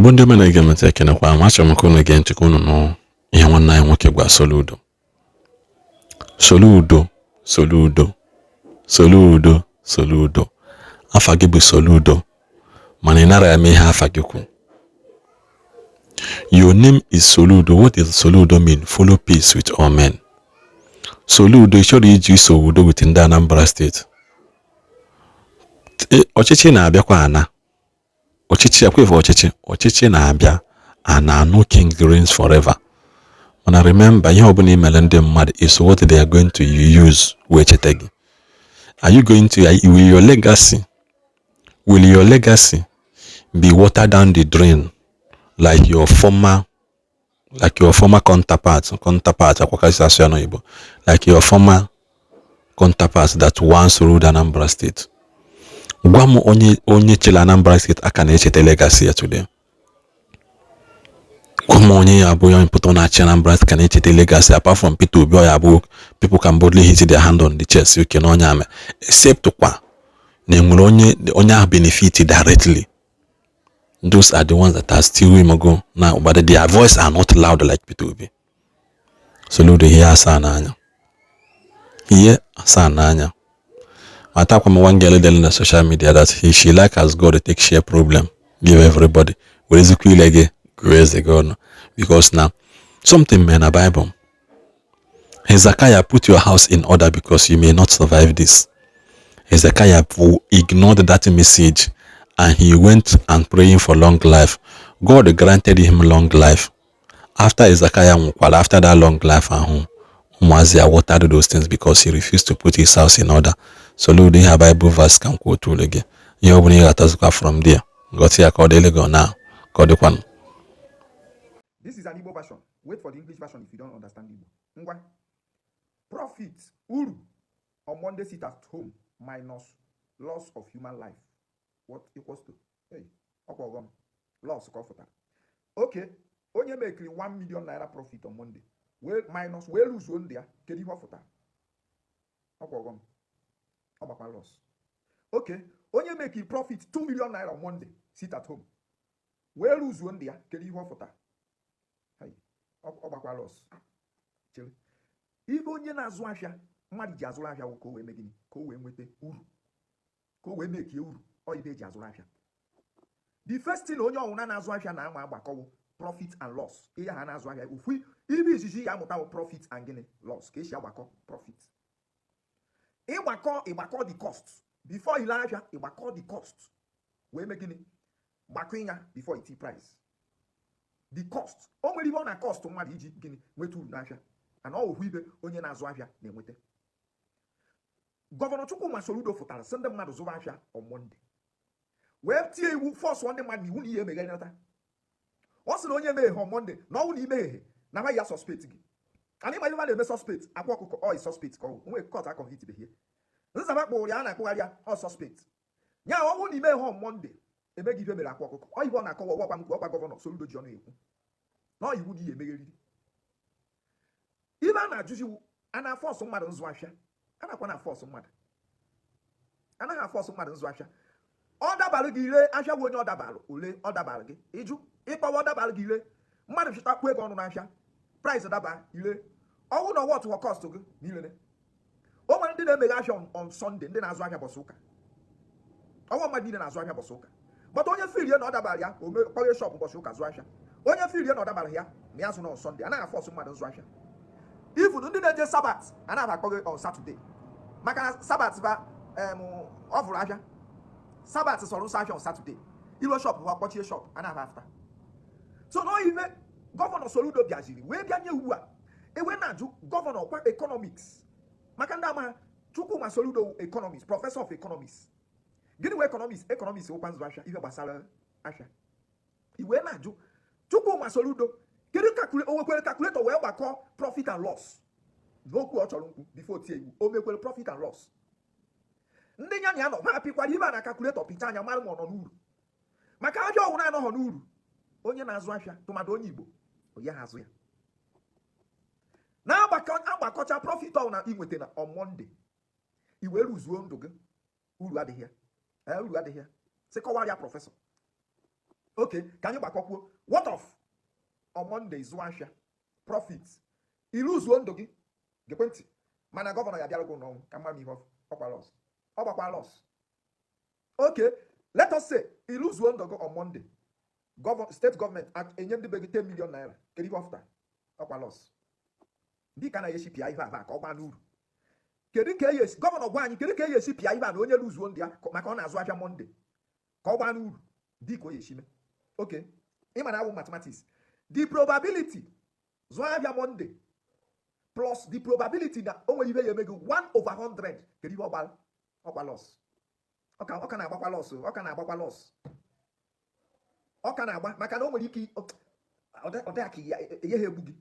Igbo ndị ọma na-ege m ntị, ekenekwa m. Achọrọ m ka unu gee ntị ka unu nụ ihe nwanne anyị nwoke gwa Soludo. Soludo, Soludo, Soludo, Soludo, afa gị bụ Soludo, mana ị nara eme ihe afa gị kwu. Your name is Soludo. What does Soludo mean? Follow peace with all men. Soludo, ị chọrọ iji iso udo with ndị Anambra Steeti. Ọchịchị na-abịakwa ana ọchịchị akwefe ọchịchị ọchịchị na-abịa ana. No king reigns forever. Mana remember, ihe ọbụla imere ndị mmadụ is what they are going to use wee cheta gị. Are you going to Will your legacy be watered down the drain like your former counterpart, akwakasị asụ ya n'oyibo, like your former counterpart that once ruled Anambra State? Gwa m onye onye chịrị Anambra State aka na-echeta legacy ya today. Gwa m onye ya abụ onye pụta na-achị Anambra State ka na-echeta legacy apart from Peter Obi. Ọ ya bụ people can boldly hit their hand on the chest, oke na onye ame, except kwa na enwere onye onye ahụ benefit directly. Those are the ones that are still imago now, but their voice are not loud like Peter Obi. Soludo, ihe asaa n'anya, ihe asaa n'anya. Matakwa m one girl dere na social media that he she like as God take share problem give everybody. Werezikwa ile gị gụọ eze gị ọnụ, because na something mere na Bible. Hezekiah, put your house in order because you may not survive this. Hezekiah ignored that message and he went and praying for long life. God granted him long life. After Hezekiah nwụkwara, after that long life ahụ, ụmụazị ya watered those things because he refused to put his house in order. Soludo, ihe Bible verse ka m kwuo otu gị, ihe ọ bụla ị ghọtazikwa from there, nghọta ya ka ọ dịrị gị na ka ọ dịkwanụ. This is an Igbo version. Wait for the English version if you don't understand Igbo. Ngwa. Profit, uru, on Monday sit at home minus loss of human life. What equals to? Hey, ọkwa ọghọm. Loss ka ọ fụtara. Okay, onye mekiri 1 million naira profit on Monday, wee minus wee luzuo ndị ya, kedu ihe ọ fụtara? Ọkwa ọghọm. Ọ gbakwa loss. Okay, onye mekiri profit 2 million naira on Monday sit at home, wee luzuo ndị ya, kedu ihe ọ fụtara? Hey, ọ gbakwa loss. Chere. Ibe onye na-azụ ahịa, mmadụ ji azụrụ ahịa wụ ka o wee mee gịnị? Ka o wee nweta uru, ka o wee mekie uru. Ọ ibe eji azụrụ ahịa. The first thing onye ọwụna na-azụ ahịa na-ama agbakọwụ profit and loss. Ihe ha na-azụ ahịa, ofu ibe izizi ya amụta wụ profit and gịnị? Loss. Ka esi agbakọ profit, ịgbakọ ịgbakọ the cost before ile ahịa, ịgbakọ the cost wee mee gịnị? Gbakọ ya before iti price. The cost o nwere ihe ọ na cost mmadụ iji gịnị? Nweta uru n'ahịa. And ọ ofu ibe onye na-azụ ahịa na-enweta. Governor Chukwuma Soludo fụtara sị ndị mmadụ zụrụ ahịa on Monday, wee tie iwu, force ndị mmadụ iwu na ihe emegharịnata. Ọ sị na onye emeghe on Monday, na ọnwụ na imeghe na ya suspect gị. Anyị ma ihe a na-eme suspect akwa ọkụkọ. Ọ suspect ka ọ onwe court akọghị. Nzaba kpụrụ ya, a na-akpụgharị ya, ọ suspect ya. Ọ bụrụ na imeghe on Monday, emeghị ife mere akwa ọkụkọ. Ọ ibe ọ na-akọwa ọgwa m, ọkwa Governor Soludo ji ọnụ ekwu na ọ iwu na ihe emegheriri. Ibe a na-ajụzi, a na-a force mmadụ nzụ ahịa? A na-akwa na a force mmadụ? Anaghị a force mmadụ nzụ ahịa. Ọ dabalụ gị ire ahịa bụ onye ọ dabalụ ole ọ dabalụ gị ịjụ ịkpọwa ọ dabalụ gị ire. Mmadụ chịtakwu ego ọnụ n'ahịa, price daba ire, ọnwụ na wọt wọ cost gị niile. O nwere ndị na-emeghe ahịa on Sunday, ndị na-azụ ahịa bọsụ ụka. Ọnwa mmadụ niile na-azụ ahịa bọsụ ụka, but onye filie na ọ dabara ya, o kpọghe shop ụbọchị ụka zụọ ahịa. Onye filie na ọ dabara ya, ma ya zụ na Sunday. Anaghị a force mmadụ nzụ ahịa. Even ndị na-eje Sabbath anaghị akpọghe on Saturday, maka na Sabbath ba ọ vụrụ ahịa. Sabbath sọrọ nsọ ahịa on Saturday, iruo shop ha, kpọchie shop, anaghị afta. So n'oyibe Governor Soludo bịaziri wee bịa nye ugbu a, ewe na-ajụ governor kwa economics, maka ndị ama Chukwuma Soludo economics, professor of economics. Gịnị wee economics? Economics wụkwa nzụ ahịa, ihe gbasara ahịa. Iwe na-ajụ Chukwuma Soludo, kedu o nwekwere calculator wee gbakọ profit and loss n'okwu ọ chọrọ nkwu before tie iwu? O mekwere profit and loss? Ndị nya na ya nọ ha pịkwara ibe a na calculator, pịcha anya mara ma ọ nọ n'uru, maka ahịa ọwụna anọghọ n'uru. Onye na-azụ ahịa, tụmadụ onye Igbo, onye ha azụ ya na-agbakọ agbakọcha profit ọwụna inweta na on Monday, i wee ruzuo ndụ gị, uru adịghị ya. Ee, uru adịghị ya. Sị kọwara ya professor. Okay, ka anyị gbakọkwuo. What of on Monday zụọ ahịa, profit, iluzuo ndụ gị? Gekwe ntị, mana governor ya bịara gị n'ọnwụ ka mma m ihe ọkwa loss, ọ gbakwa loss. Okay, let us say iluzuo ndụ gị on Monday, state government enye ndị be gị 10 million naira. Kedu ihe ọfụta? Ọkwa loss. Ndị ka na-esi pịa ihe aba ka ọ gbaa n'uru. Kedu ka e esi, governor, gwa anyị, kedu ka e esi pịa ihe a na onye luzuo ndụ ya maka ọ na-azụ ahịa Monday ka ọ gbaa n'uru dị ka o esi mee? Okay, ịma na awụ mathematics, the probability zụọ ahịa Monday plus the probability na o nwere ihe ya eme gị, 1 over 100. Kedu ihe ọ gbara? Ọkwa loss. Ọ ka na-agbakwa loss, ọ ka na-agbakwa loss, ọ ka na-agba, maka na o nwere ike ọ dị ka ya enye ha egbu gị.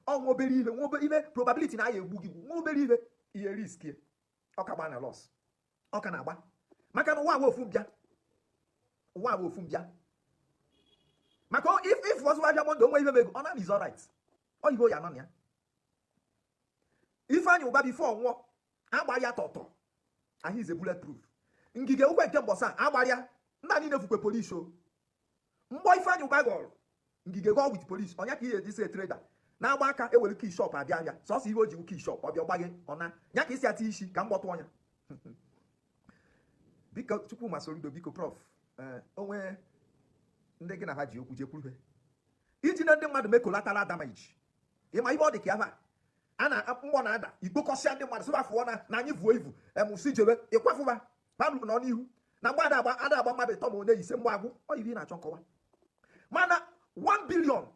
Ọ nwa obere ihe, nwa obere ihe probability na aya egbu gị, nwa obere ihe risk ya. Ọ ka gbaa na loss, ọ ka na-agba, maka na ụwa agba ofu mbịa, ụwa agba ofu mbịa. Maka if ọzọ abịa Monday, onwe ihe mego, ọ na is alright, ọ ihe ya nọ na ya. Ifeanyị Ụba, before nwụọ, agbara ya tọtọ ahụ is a bullet proof. Ngige ukwe nke mbọsa agbarịa nna niile fukwe police o mgbọ. Ifeanyị Ụba gọrọ Ngige go with police. Ọnya ka ihe eji si trader na-agba aka ewere key shop abịa ahịa, sọsọ ihe o ji key shop ọbịa ọgbaghe ọna ya ka isi ata isi ka mgbọtụ ọnya. Biko, Chukwuma Soludo, biko, prof, onwe ndị gị na ha ji okwu jekwuru ha iji na ndị mmadụ mee collateral damage. Ịma ihe ọ dị ka ya a na mgbọ na-ada ikpokọsịa ndị mmadụ sịba fụọ na anyị vuo ivu em si jebe ịkwafụba pablo nọ n'ihu na mgbe ada agba ada agba mmadụ ịtọ ma onye ise mgbe agwụ. Ọ ibe ị na-achọ nkọwa, mana 1 billion,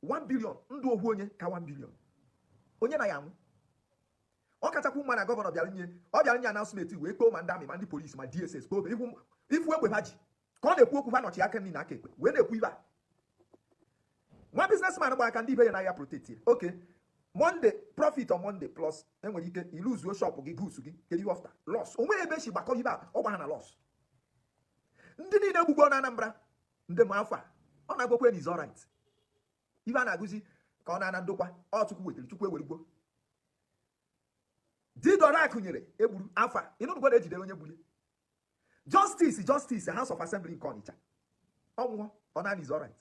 1 billion ndụ ohu onye ka 1 billion onye na ya anwụ. Ọ kachakwu mma na governor bịara nye, ọ bịara nye announcement wee kpoo ma ndị army ma ndị polisi ma DSS, kpoo ihu ifu egbe ha ji ka ọ na-ekwu okwu. Ha nọchi aka nri na aka ekpe wee na-ekwu ibe a. Nwa businessman gba aka ndị ibe ya na ya protect ya. Okay, Monday profit on Monday plus enwere ike iluzuo shop gị, goods gị. Kedu ihe ọfta? Loss. O nweghị ebe esi gbakọ ibe a, ọ gba ha na loss. Ndị niile egbugbo na Anambra, ndị ma afọ a ọ na-agwakwe na is alright. Ibe a na-agụzi ka ọ na-ana ndokwa ọ Chukwu wetara, Chukwu ewerugbo. Didora akụnyere egburu afọ a ịnụnụgwo na ejidere onye gburu. Justice, justice, House of Assembly nke Ọnịcha, ọnwụọ, ọ na is alright.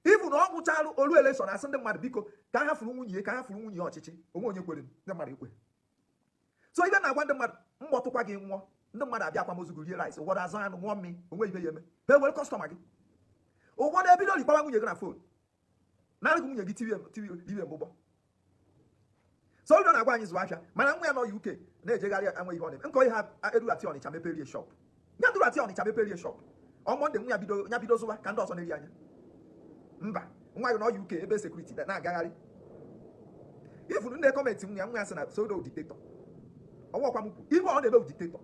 Ibu na ọ nwụchalụ olu election, asị ndị mmadụ, biko, ka ha fụrụ nwunye, ka ha fụrụ nwunye ọchịchị onwe onye kwere ndị mmadụ ekwe. So ibe na-agwa ndị mmadụ, mgbọtụkwa gị nwụọ, ndị mmadụ abịa akwamozu gị, rie rice, ụfọdụ azụ anụ, ṅụọ mmiri, onwe ibe ya eme ha ewere customer gị. Ụfọdụ ebido rikpawa nwunye gị na phone, narị gị nwunye gị tiwe tiwe iwe mgbụgbọ. So ụlọ na-agwa anyị zụọ ahịa, mana nwa ya nọ UK na-ejegharị enwe ihe ọ na-eme. Nke onye ha erurati Ọnịcha meperie shop ya, durati Ọnịcha meperie shop on Monday, nwa ya bido, ya bido zụwa ka ndị ọzọ na-eri anya. Mba, nwa gị nọ UK ebe security na-agagharị ifuru ndị comment. Nwa ya sị na Soludo dictator. Ọnwa m kwu ihe ọ na-eme dictator.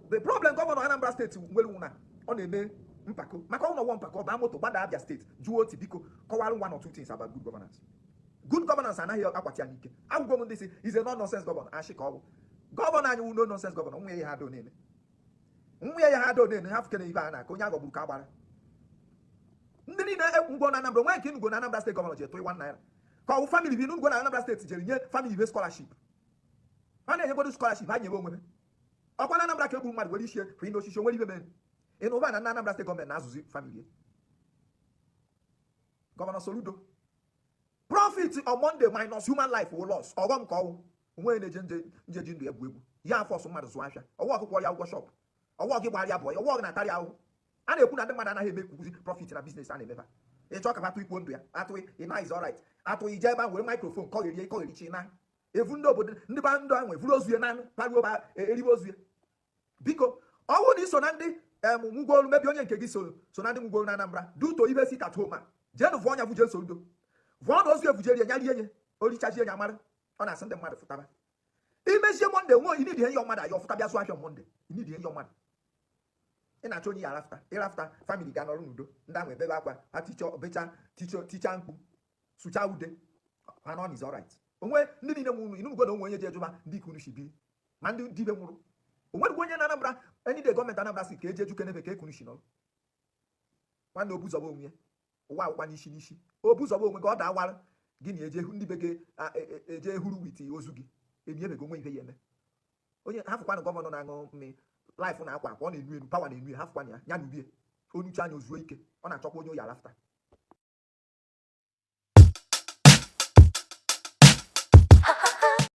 The problem governor Anambra State nwere na ọ na-eme mpako, maka ọ nọwọ mpako baa moto gbada Abia State, jụọ Otti, biko kọwara one or two things about good governance. Good governance anaghị akwati ya n'ike. Agwụgwọ m ndị si is a no nonsense governor. Ashị ka ọ bụ governor anyị wụ no nonsense governor. Nwa ya ha do na-eme, nwa ya ha do na-eme ha fukere ibe a na-aka onye aghọgburu ka agbara ndị niile ngwo na Anambra. Nwee nke ngwo na Anambra State governor ji etụ 1 naira ka ọ bụ family bi ngwo na Anambra State jere nye family be scholarship. Ha na-enyegbodo scholarship, ha nyewe onwe ha. Ọkwa na Anambra ka egburu mmadụ were ichie fụ n'osisi onwere ibe mere ị na ụba na Anambra State gọọmenti na-azụzi family. Governor Soludo, profit on Monday minus human life wụ loss. Ọghọm ka ọwụ onwe na-eje nje njeji ndụ egwu egwu ya afọ ọsọ mmadụ zụọ ahịa ọwụ ọkụkwọ ya ụgwọ shop, ọwụ gị gbara ya bụ ọwụ gị na-atarị ahụhụ. A na-ekwu na ndị mmadụ anaghị eme kwuzi profit na business a na-emefa. Ịchọ ka atụ ikwu ndụ ya atụ ị na is alright. Atụ ije ebe ahụ were microphone kọgherie kọgherichi na evu ndị obodo ndị ba ndụ ahụ evuru ozu ya na paruo ba eribe ozu ya. Biko, ọ bụrụ na iso na ndị nwugolu mebi onye nke gị so na ndị nwugolu na Anambra duto ibe sit at home a, jeenụ vụọ ọnya vuje Soludo, vụọ na ozu evujeri ya, rie nye orichazie ya mara. Ọ na-asị ndị mmadụ fụtaba imezie Monday nwe inidi ihe mmadụ ayọ fụta bịa zụọ ahịa Monday. Inidi ihe mmadụ ị na-achọ onye ya arafụta ịrafụta family ga nọrọ n'udo. Ndị ahụ ebebe akwa ha ticha becha ticha ticha mkpu sụcha ude ha nọ is alright. Onwe ndị niile nwụrụ inugo na onwe onye ji ejụba ndị ike unu si biri ma ndị dibe nwụrụ onwerugbo onye na Anambra enide gọọmenti Anambra si ka eji eju kenebe ka ekunu si nọrọ. Nwanne, obuzọba onwe ya ụwa akwụkwa n'isi n'isi. Obuzọba onwe gị ọ da awara gị na eje ndị be gị eje huru with ozu gị eniebego onwe ihe ya eme onye hafụkwanụ. Governor na-aṅụ mmiri life na-akwa akwa, ọ na-enu enu power na-enu ya. Hafụkwanụ ya ya na ubie. Onuche anya ozuo ike, ọ na-achọkwa onye oyi alafta.